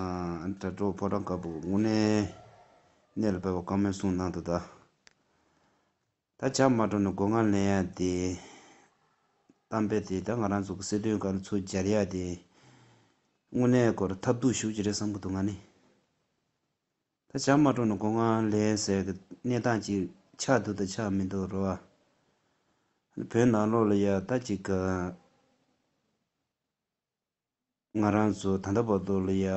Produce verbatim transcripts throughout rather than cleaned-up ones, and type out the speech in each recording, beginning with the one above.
ཨ་དྲ་གྲོགས་ཕོ་བྲང་དཀར་པོ་དངོས་གནས་གནས་ལ་དཔག་པའི་བཀའ་མོལ་གསུངས་གནང་འདུག་ད། ད་ཇ་མ་དཀྲོགས་ནས་སྒོ་ང་ལེན་ཡ་དེ་གཏམ་དཔེ་དེ་ད་ང་རང་ཚོ་གི་སྲིད་དོན་སྒང་ལ་ཚུར་སྦྱར་ཡ་དེ་དངོས་གནས་ཁོ་རང་ཐབས་སྡུག་ཞེ་པོ་ཅིག་རེད་བསམ་གི་འདུག་ང་ནི། ད་ཇ་མ་དཀྲོགས་ནས་སྒོ་ང་ལེན་ཟེར་གི་གནས་སྟངས་ཅིག་ཆགས་འདུག་ད་ཆགས་མི་འདུག་རེད་བ། བོད་ནང་ལོགས་ལ་ཡ་ད་ཅིག་གི་ང་རང་ཚོ་ད་ལྟ་བར་དུ་ལ་ཡ།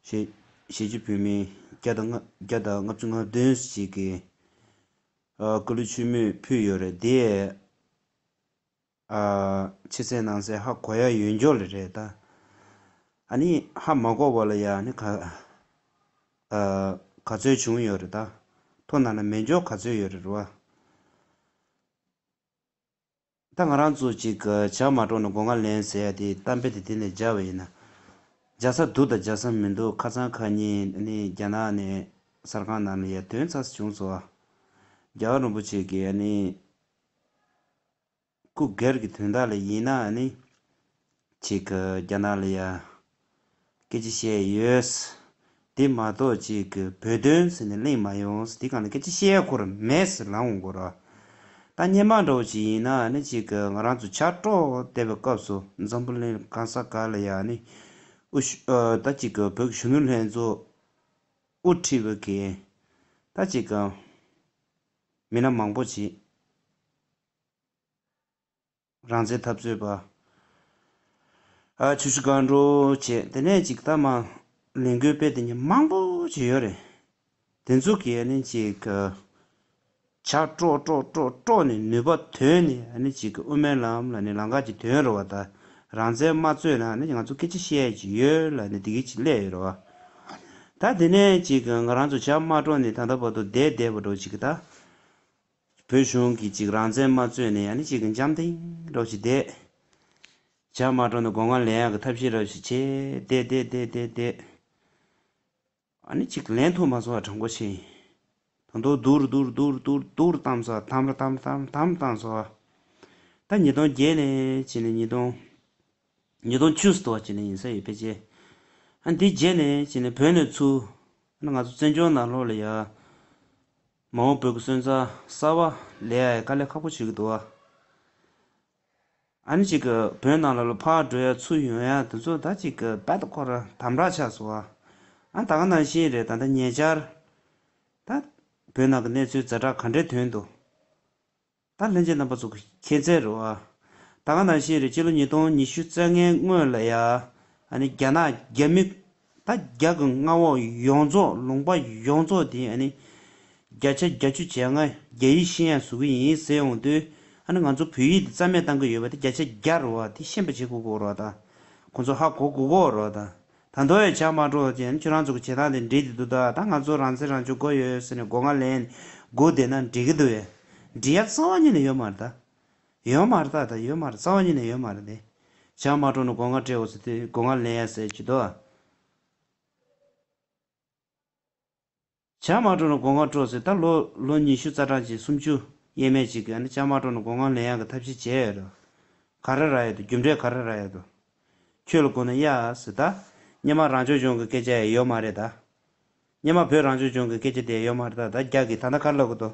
གཞིས་གཞིས་བྱེས་བོད་མི་བརྒྱ་དང་ལྔ་བརྒྱ་དང་ལྔ་བཅུ་ང་བདུན་ཞིག་གིས་ཨ་སྐུ་ལུས་མཆོད་མེ་ཕུལ་ཡོད་རེད་དེ། ཨ་ཕྱི་གསལ་ནང་གསལ་ཧ་གོ་ཡ་ཡོད་འགྱོ་ལེ་རེད་ད། ཨ་ནི་ཧ་མ་གོ་བ་ལ་ཡ་ནི་ག་ཨ་ག་ཚོད་བྱུང་ཡོད་རེད་ད། ཐོ་ནང་ལ་མེད་འགྱོ་ག་ཚོད་ཡོད་རེད་རེད་བ། ད་ང་རང་ཚོ་ཅིག་གི་ཇ་མ་དཀྲོགས་ནས་སྒོ་ང་ལེན་ཟེར་ཡ་དེ་གཏམ་དཔེ་དེ་དེ་ནས་སྦྱར་བ་ཡིན་ན། སྦྱར་ས་འདུག་དང་སྦྱར་ས་མི་འདུག་ཁ་སང་ཁ་ཉིན་ཨ་ནི་རྒྱ་ནག་ནས་གསར་ཁང་ནང་ལ་ཡ་ཐོན་ཚར་བྱུང་སོང་། རྒྱལ་བ་རིན་པོ་ཆེ་གིས་ཨ་ནི་སྐུ་སྒེར་གྱི་དོན་དག་ལ་ཡིན་ན་ཨ་ནི། ཅིག་གི་རྒྱ་ནག་ལ་ཡ་སྐད་ཆ་བཤད་ཡོད། དེ་མ་གཏོགས་ཅིག་གི་བོད་དོན་ཟེར་ནས་གླེང་མ་ཡོང་། དེ་གང་ལ་སྐད་ཆ་བཤད་ཁོ་ར་མེད་ཟེར་ལབ་འོང་གོ་ར། ད་སྔོན་མ་འདྲ་བོ་ཅིག་ཡིན་ན་ནི་ཅིག་གི་ང་རང་ཚོ་ཇ་དཀྲོགས་བསྡད་པའི་སྐབས་སུ་འཛམ་བུ་གླིང་གང་ས་ག་ལ་ཡ་ནི་དབུ་བཞུགས་ད་ཅིག་གི་བོད་ཀྱི་གཞོན་ནུ་ལྷན་ཚོགས་དབུ་ཁྲིད་པ་གི་ད་ཅིག་གི་མི་སྣ་མང་པོ་ཅིག་རང་བཙན་འཐབ་རྩོད་པ། ཨ་ཆུ་བཞི་སྒང་དྲུག་བྱས་དེ་ནས་ཅིག་ད་མ་ལས་འགུལ་སྤེལ་དེ་ཉིད་མང་པོ་ཅིག་ཡོད་རེད། དེ་ཚོ་གིས་ཨ་ནི་ཅིག་ཇ་དཀྲོགས་དཀྲོགས་དཀྲོགས་དཀྲོགས་ནས་ནུས་པ་ཐོན་ནས་ཨ་ནི་ཅིག་དབུ་མའི་ལམ་ལ་ནི་ལམ་ཁ་ཅིག་ཐོན་རེད་བ། ད་རང་བཙན་མ་རྩོད་ན་ནི་ང་ཚོ་སྐད་ཆ་བཤད་ཡ་ཅིག་ཡོད་ལ་ནི་དེ་གི་ཅིག་སླེབས་ཡོད་རེད་བ། ད་དེ་ནས་ཅིག་ང་རང་ཚོ་ཇ་མ་དཀྲོགས་ནས་ད་ལྟ་བར་དུ་བསྡད་བསྡད་པ་འདྲ་ཅིག་ད། བོད་གཞུང་གིས་ཅིག་རང་བཙན་མ་རྩོད་ནས་ཨ་ནི་ཅིག་གི་འཇམ་ཐིང་རོགས་ཞིག་བསྡད། ཇ་མ་དཀྲོགས་ནས་སྒོ་ང་ལེན་ཡག་གི་ཐབས་ཤེས་རོགས་ཞིག་བྱས་བསྡད་བསྡད་བསྡད་བསྡད་བསྡད། ཨ་ནི་ཅིག་ལེན་ཐུབ་མ་སོང་བ་དྲང་པོ་བྱས། ད་དུང་སྡུག་རུ་སྡུག་རུ་སྡུག་རུ་སྡུག་རུ་སྡུག་རུ་བཏང་སོང་། དམ་རུ་དམ་རུ་དམ་རུ་དམ་རུ་བཏང་སོང་། ད་ཉིས་སྟོང་བརྒྱད་ནས་བྱས་ནས་ཉིས་སྟོང་ཉིས་སྟོང་བཅུ་ཙམ་དུ་བ་ཅིག་ནས་ཡིན་ས་ཡོད་ཕལ་ཆེར། ཨ་འདི་རྗེས་ནས་བྱས་ནས་བོད་ནས་ཚུར་ཨ་ནི་ང་ཚོ་བཙན་བྱོལ་ནང་ལོགས་ལ་ཡ་མ་འོངས་བོད་ཀྱི་སོན་རྩ་གསར་པ་ལེན་ཡ་དཀའ་ལས་ཁག་པོ་བྱེད་ཀྱི་འདུག་བ། ཨ་ནི་ཅིག་གི་བོད་ནང་ལ་ལ་ཕར་འགྲོ་ཡ་ཚུར་ཡོང་ཡ་དེ་ཚོ་ད་ཅིག་གི་རྦད་དེ་ཁོ་ར་དམ་དྲག་ཆགས་སོང་བ། ཨ་ད་ག་ནང་བཞིན་རེད། ད་ལྟ་ཉེ་ཆར་ད་བོད་ནང་གི་གནས་ཚུལ་ཛ་དྲག་ག་འདྲས་ཐོན་འདུག་ད་ལྷན་རྒྱས་རྣམ་པ་ཚོ་གི་མཁྱེན་གསལ་རེད་བ། ད་ག་ནང་བཞིན་རེད། སྤྱི་ལོ་ཉིས་སྟོང་ཉི་ཤུ་རྩ་ལྔའི་སྔོན་ལ་ཡ་ཨ་ནི་རྒྱ་ནག་རྒྱ་མི་ད་རྒྱ་གི་མངའ་འོག་ཡོངས་རྫོགས་ལུང་པ་ཡོངས་རྫོགས་དེ་ཨ་ནི་བརྒྱ་ཆ་བརྒྱད་ཅུ་གྱ་ལྔ་རྒྱ་ཡིག་ཤེས་ཡ་བཟོ་གི་ཡིན་ཟེར་ཡོང་དུས་ཨ་ནི་ང་ཚོ་བོད་ཡིག་དེ་རྩ་མེད་བཏང་གི་ཡོད་པ་དེ་བརྒྱ་ཆ་བརྒྱ་རེད་བ། དེ་ཤེས་པ་བྱེད་དགོས་ཀྱི་རེད་བ། ད་ཁོང་ཚོ་ཧ་གོ་དགོས་ཀྱི་རེད་བ། ད། ད་དུང་ཡང་ཇ་མ་དཀྲོགས་ཅེས་ཁྱོད་རང་ཚོ་གི་བྱེད་སྟངས་དེ་འགྲིག་བསྡད་འདུག་ད་ད་ང་ཚོ་རང་བཙན་རང་སྐྱོང་དགོས་ཡོད་ཟེར་ནས་སྒོ་ང་ལེན་སྒུག་བསྡད་ན་འགྲིག་གི་འདུག་བས། འགྲིག་ཡ་རྩ་བ་ཉིད་ནས་ཡོད་མ་རེད་ད། ཡོད་མ་རེད་ད། ད་ཡོད་མ་རེད། རྩ་བ་ཉིད་ནས་ཡོད་མ་རེད་དེ། ཇ་མ་དཀྲོགས་ནས་སྒོ་ང་སྤྲད་འོ་ཟེར་དུས་སྒོ་ང་ལེན་ཡ་ཟེར་གྱི་འདུག་ཇ་མ་དཀྲོགས་ནས་སྒོ་ང་དཀྲོགས་ཟེར། ད་ལོ་ལོ་ཉི་ཤུ་རྩ་གྲངས་ཅིག་སུམ་ཅུ་ཡས་མས་ཅིག་གིས་ཨ་ནི་ཇ་མ་དཀྲོགས་ནས་སྒོ་ང་ལེན་ཡག་གི་ཐབས་ཤེས་བྱས་ཡོད་རེད། ག་རེ་རག་ཡོད་འདུག་རྒྱུ་འབྲས་ག་རེ་རག་ཡོད་འདུག་ཁྱོད་ལ་དགོངས་ན་ཡ་ཟེར། ད་སྔོན་མ་རང་སྐྱོང་ལྗོངས་ཀྱི་སྐད་ཆ་ཡང་ཡོད་མ་རེད་ད། སྔོན་མ་བོད་རང་སྐྱོང་ལྗོངས་ཀྱི་སྐད་ཆ་དེ་ཡང་ཡོད་མ་རེད་ད། ད་རྒྱ་གིས་ད་ལྟ་ག་རེ་ལབ་ཀྱི་འདུག་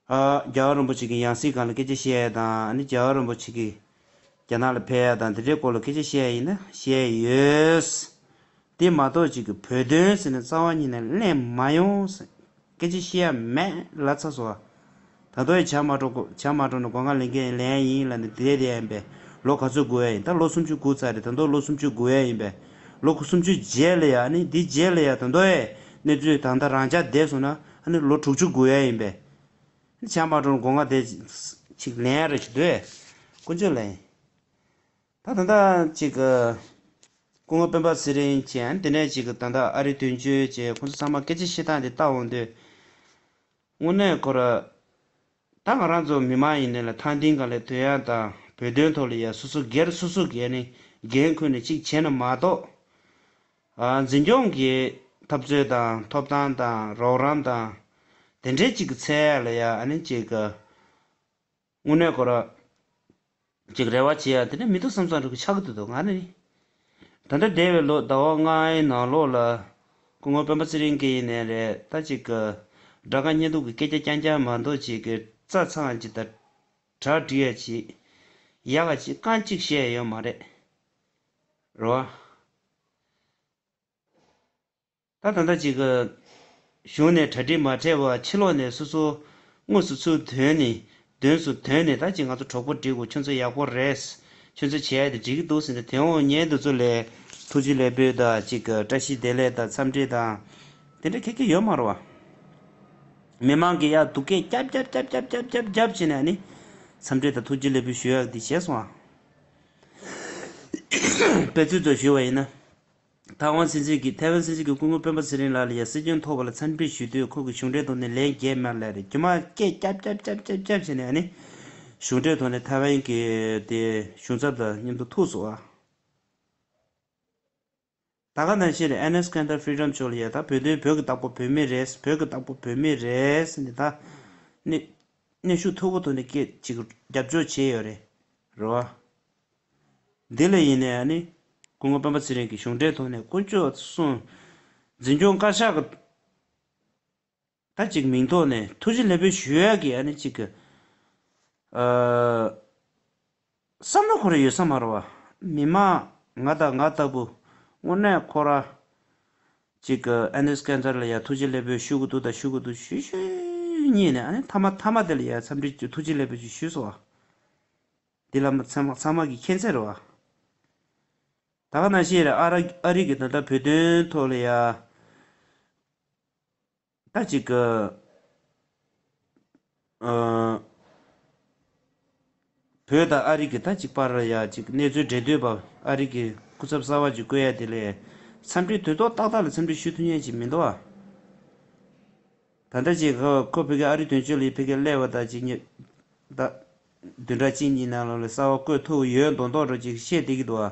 ཨ། རྒྱལ་བ་རིན་པོ་ཆེ་གི་ཡང་སྲིད་སྒང་ལ་སྐད་ཆ་བཤད་ཡ་དང་། ཨ་ནི་རྒྱལ་བ་རིན་པོ་ཆེ་གིས་རྒྱ་ནག་ལ་ཕེབས་ཡ་དང་དེ་འདྲའི་སྐོར་ལ་སྐད་ཆ་བཤད་ཡ་ཡིན་ན་བཤད་ཡོད། དེ་མ་གཏོགས་ཅིག་གི་བོད་དོན་ཟེར་ནས་རྩ་བ་ཉིད་ནས་གླེང་མ་ཡོང་ཟེར། སྐད་ཆ་བཤད་ཡ་མེད་ལབ་ཚར་སོང་བ། ད་དུང་ཡང་ཇ་མ་དཀྲོགས་ཇ་མ་དཀྲོགས་ནས་སྒོ་ང་ལེན་གྱི་ལེན་ཡ་ཡིན་ལབ་ནས་དེ་དེ་ཡ་ཡིན་པས། ལོ་ག་ཚོད་སྒུག་ཡ་ཡིན། ད་ལོ་སུམ་ཅུ་སྒུག་ཚར་རེད། ད་དུང་ལོ་སུམ་ཅུ་སྒུག་ཡ་ཡིན་པས། ལོ་སུམ་ཅུ་རྗེས་ལ་ཡ་ཨ་ནི་འདི་རྗེས་ལ་ཡ་ད་དུང་ཡང་གནས་ཚུལ་ད་ལྟ་རང་འཇགས་བསྡད་སོང་ན་ཨ་ནི་ལོ་དྲུག་ཅུ་སྒུག་ཡ་ཡིན་པས། ཇ་མ་དཀྲོགས་སྒོ་ང་དེ་ཅིག་ལེན་ཡ་རེ་ཞིག་འདུག་ཨེ། དཀོན་མཆོག་ལེན། ད་ད་ལྟ་ཅིག་སྐུ་ངོ་སྤེན་པ་ཚེ་རིང་བྱས། དེ་ནས་ཅིག་ད་ལྟ་ཨ་རི་དོན་གཅོད་བྱས། ཁོང་ཚོ་ཚང་མ་སྐད་ཆ་བཤད་སྟངས་དེ་ལྟ་འོང་དུས་དངོས་གནས་ཁོ་ར་ད་ང་རང་ཚོ་མི་མང་ཡིན་ནའི་ལ་ཐང་སྟེང་སྒང་ལ་ཐོན་ཡ་དང་བོད་དོན་ཐོག་ལ་ཡ་སོ་སོ་སྒེར་སོ་སོ་སྒེར་ནས་འགན་ཁུར་ནས་ཅིག་བྱས་ན་མ་གཏོགས། ཨ། འཛིན་སྐྱོང་གི་འཐབ་རྩོད་དང་ཐོབ་ཐང་དང་རོགས་རམ་དང་དེ་འདྲའི་ཅིག་གི་ཚད་ལ་ཡ་ཨ་ནི་ཅིག་གི་དངོས་གནས་ཁོ་ར་ཅིག་རེ་བ་བྱེད་ཡ་དེ་འདྲ་མི་འདུག་བསམ་བསམ་འདྲ་གི་ཆགས་ཀྱི་འདུག་ང་ནི་ ད་ལྟ་འདས་པའི་ལོ་ཟླ་བ་ལྔའི་ནང་ལོགས་ལ། སྐུ་ངོ་སྤེན་པ་ཚེ་རིང་གིས་ཡིན་ནའི་རེད། ད་ཅིག་གི་དགྲ་དགའ་གཉེན་སྡུག་གི་སྐད་ཆ་རྐྱང་རྐྱང་མ་གཏོགས། ཅིག་གི་རྩྭ་ཚང་ཅིག་དང་གྲ་སྒྲིག་ཡ་ཅིག་ཡག་ག་ཅིག་རྐང་གཅིག་བཤད་ཡོད་མ་རེད། རེད་བ། ད་ད་ལྟ་ཅིག་གི་གཞུང་ནས་གྲ་སྒྲིག་མ་བྱས་པ་ཕྱི་ལོགས་ནས་སོ་སོ་དངོས་སུ་ཚུར་ཐོན་ནས། མདུན་སུ་ཐོན་ནས། ད་ཅིག་ང་ཚོ་གྲོགས་པོ་སྒྲིག་དགོས། ཁྱོད་ཚོ་ཡག་པོ་རེད། ཁྱོད་ཚོ་བྱས་ཏེ་འགྲིག་གི་འདུག་ཟེར་ནས། དེ་འོང་ཉན་དུ་ཚོ་ལས་ཐུགས་རྗེ་ལེགས་འབུལ་དང་། ཅིག་གི་བཀྲ་ཤིས་བདེ་ལེགས་དང་འཚམས་འདྲི་དང་། དེ་འདྲ་ཁྱད་ཁྱད་ཡོད་མ་རེད་བ། མི་མང་གིས་ཡ་སྡུག་སྐད་རྒྱབ་རྒྱབ་རྒྱབ་བྱས་ནས་ནི། འཚམས་འདྲི་དང་ཐུགས་རྗེ་ལེགས་འབུལ་ཞུ་ཡག་འདི་བྱས་སོང་ཨ། དཔེ་མཚོན་དུ་ཞུ་བ་ཡིན་ན། ཐའེ་ཝན་སྲིད་འཛིན་གྱིས། ཐའེ་ཝན་སྲིད་འཛིན་གྱིས་སྐུ་ངོ་སྤེན་པ་ཚེ་རིང་ལགས་ལ་ཡ་སྲིད་སྐྱོང་ཐོག་པ་ལ་འཚམས་འདྲི་ཞུ་དུས། ཁོ་གིས་གཞུང་འབྲེལ་ཐོག་ནས་ལན་རྒྱག་མ་ལབ་རེད། རྗེས་མ་སྐད་རྒྱབ་རྒྱབ་རྒྱབ་རྒྱབ་བྱས་ནས་ནི། གཞུང་འབྲེལ་ཐོག་ནས་ཐའེ་ཝན་གྱི་དེ་གཞུང་ཚབ་དང་མཉམ་དུ་ཐུག་སོང་ཨ། ད་ག་ནང་བཞིན་རེད། ཨེ་ནེ་སི་ཀན་ཏར་ཕི་རི་ཌམ་ཕྱོགས་ལ་ཡ། ད་བོད་དོན། བོད་ཀྱི་བདག་པོ་བོད་མི་རེད། བོད་ཀྱི་བདག་པོ་བོད་མི་རེད་ཟེར་ནས། ད་གནོན་གནོན་ཤུགས་མཐུག་པོ་ཐོག་ནས་སྐད་ཅིག་རྒྱབ་སྐྱོར་བྱས་ཡོད་རེད། རེད་བ། འདི་ལ་ཡིན་ནའི་ཨ་ནི་སྐུ་ངོ་སྤེན་པ་ཚེ་རིང་གིས་གཞུང་འབྲེལ་ཐོག་ནས། དཀོན་མཆོག་གསུམ། འཛིན་སྐྱོང་བཀའ་ཤག་གི་ད་ཅིག་མིང་ཐོག་ནས་ཐུགས་རྗེ་ལེགས་འབུལ་ཞུ་ཡག་གི་ཨ་ནི་ཅིག་གི་ཨ། བསམ་བློ་ཁོ་རང་ཡོད་ས་མ་རེད་བ། མི་མང་ང་དང་ང་ལྟ་བུ་དངོས་གནས་ཁོ་རང་ཅིག་གི་ཨེ་ནེ་སི་ཀན་ཏར་ལ་ཡ་ཐུགས་རྗེ་ལེགས་འབུལ་ཞུ་གི་འདུག་ད་ཞུ་གི་འདུག་ཞུ་ཞུ་གཉིས་ནས། ཨ་ནི་མཐའ་མ་མཐའ་མ་དེ་ལ་ཡ་འཚམས་འདྲི་ཐུགས་རྗེ་ལེགས་འབུལ་ཅིག་ཞུས་སོང་བ། འདི་ལ་མ་ཚང་མ་ཚང་མ་གི་མཁྱེན་གསལ་རེད་བ། ད་ག་ནང་བཞིན་རེད། ཨ་ར་ཨ་རི་གི་ད་ལྟ་བོད་དོན་ཐོག་ལ་ཡ། ད་ཅིག་གི་ཨ། བོད་དང་ཨ་རི་གི་ད་ཅིག་བར་ལ་ཡ་ཅིག་གནས་ཚུལ་འབྲེལ་མཐུད་པ། ཨ་རི་གི་སྐུ་ཚབ་གསར་པ་ཅིག་བསྐོ་ཡ་དེ་ལ་འཚམས་འདྲི་དུས་ཐོག་ཏག་ཏག་ལ་འཚམས་འདྲི་ཞུ་ཐུབ་མཁན་ཅིག་མི་འདུག་ཨ། ད་ལྟ་ཅིག་ཁོ་ཁོ་ཕ་གི་ཨ་རི་དོན་གཅོད་ལ་ཕ་གི་སླེབས་པ་དང་ཅིག་ཉི་ད་བདུན་ཕྲག་གཅིག་གཉིས་ནང་ལོགས་ལ་གསར་པ་བསྐོས་ཐུབ་ཡོད་མདོག་མདོག་འདྲ་ཅིག་བཤད་བསྡད་ཀྱི་འདུག་ཨ།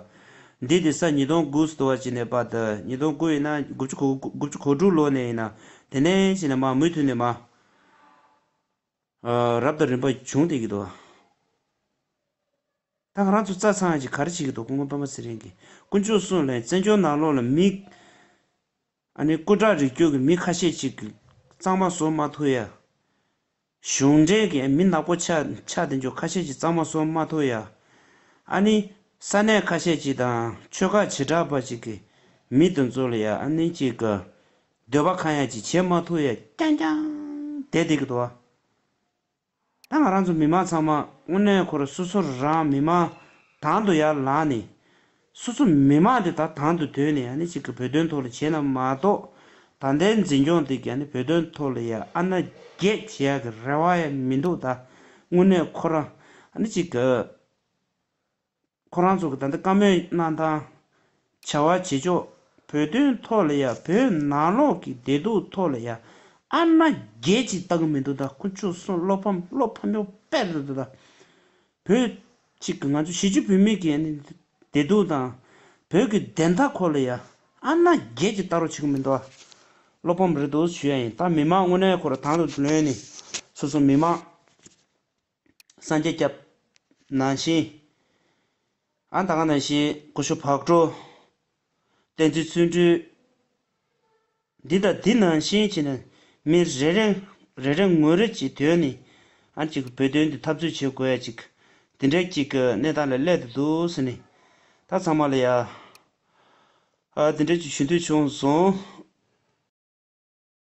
འདི་དེ་ས་ཉིས་སྟོང་དགུ་ཙམ་དུ་བ་ཅིག་ནས་པ། ད་ཉིས་སྟོང་དགུ་ཡིན་ན། དགུ་བཅུ་གོ་དགུ་བཅུ་གོ་དྲུག་ལོ་ནས་ཡིན་ན། དེ་ནས་ཅིག་ནས་མ་མུ་མཐུད་ནས་མ། ཨ། རབ་དང་རིམ་པ་བྱུང་བསྡད་ཀྱི་འདུག་ཨ། ད་ང་རང་ཚོ་རྩ་ཚང་ཅིག་ག་རེ་བྱེད་ཀྱི་འདུག་སྐུ་ངོ་སྤེན་པ་ཚེ་རིང་གིས་དཀོན་མཆོག་གསུམ་ལ་བཙན་བྱོལ་ནང་ལོགས་ལ་མི། ཨ་ནི་སྐུ་དྲག་རིགས་རྒྱུད་ཀྱི་མི་ཁ་ཤས་ཅིག་གིས་གཙང་མ་བཟོ་མ་ཐུབ་ཡ། གཞུང་འབྲེལ་གྱི་མི་ནག་པོ་ཆགས་ཆགས་དེ་ཚོ་ཁ་ཤས་ཅིག་གཙང་མ་བཟོ་མ་ཐུབ་ཡ། ཨ་ནི་ས་གནས་ཁ་ཤས་ཅིག་དང་ཆོལ་ཁ་བྱེ་བྲག་པ་ཅིག་གི་མི་དེ་ཚོ་ལ་ཡ། ཨ་ནི་ཅིག་གི་འདོད་པ་ཁེངས་ཡ་ཅིག་བྱེད་མ་ཐུབ་ཡ་རྐྱང་རྐྱང་བསྡད་བསྡད་ཀྱི་འདུག་བ། ད་ང་རང་ཚོ་མི་མང་ཚང་མ་དངོས་གནས་ཁོ་རང་སོ་སོ་རང་མི་མང་དང་དུ་ཡར་ལངས་ནས། སོ་སོ་མི་མང་དེ་ད་དང་དུ་བསྡུས་ནས། ཨ་ནི་ཅིག་གི་བོད་དོན་ཐོག་ལ་བྱས་ན་མ་གཏོགས། ད་ལྟའི་འཛིན་སྐྱོང་དེ་གིས་ཨ་ནི་བོད་དོན་ཐོག་ལ་ཡ་ཨ་ན་རྒྱས་བྱེད་ཡག་གི་རེ་བ་ཡང་མི་འདུག་ད་དངོས་གནས་ཁོ་རང་ཨ་ནི་ཅིག་གི་ཁོ་རང་ཚོ་གི་ད་ལྟ་བཀའ་མོལ་གནང་སྟངས། བྱ་བ་བྱེད་ཕྱོགས། བོད་དོན་ཐོག་ལ་ཡ། བོད་ནང་ལོགས་ཀྱི་བདེ་སྡུག་ཐོག་ལ་ཡ། ཨ་ན་རྒྱས་ཅིག་ལྟ་གི་མི་འདུག་ད་དཀོན་མཆོག་གསུམ། བློ་ཕམ་བློ་ཕམ་ཡོད་དཔེ་རེད་འདུག་ད་བོད་ཅིག་གི་ང་ཚོ་གཞིས་བྱེས་བོད་མི་གི་ཨ་ནི་བདེ་སྡུག་དང་། བོད་ཀྱི་བདེན་མཐའ་སྐོར་ལ་ཡ་ཨ་ན་རྒྱས་ཅིག་ལྟ་རོགས་བྱེད་གི་མི་འདུག་བློ་ཕམ་རེད་འདུག་ཞུ་ཡ་ཡིན། ད་མི་མང་དངོས་གནས་ཁོ་རང་དང་དུ་ལོན་ནས། སོ་སོ་མི་མང་། སངས་རྒྱས་སྐྱབས་ནང་བཞིན། ཨ་ད་ག་ནང་བཞིན་སྐུ་ཞབས་བག་གྲོ། བསྟན་འཛིན་བརྩོན་འགྲུས། འདི་དང་འདི་ནང་བཞིན་བྱས་ནས་མི་རེ་རེ་རེ་རེ་ངོ་རེ་ཅིག་ཐོན་ནས། ཨ་ཅིག་བོད་དོན་འདི་འཐབ་རྩོད་བྱེད་དགོས་ཡ་ཅིག་དེ་འདྲའི་ཅིག་གི་གནས་སྟངས་ལ་སླེབས་བསྡད་འདུག་ཟེར་ནས། ད་ཚང་མ་ལ་ཡ། ཨ་དེ་འདྲའི་ཅིག་ཞུ་འདོད་བྱུང་སོང་།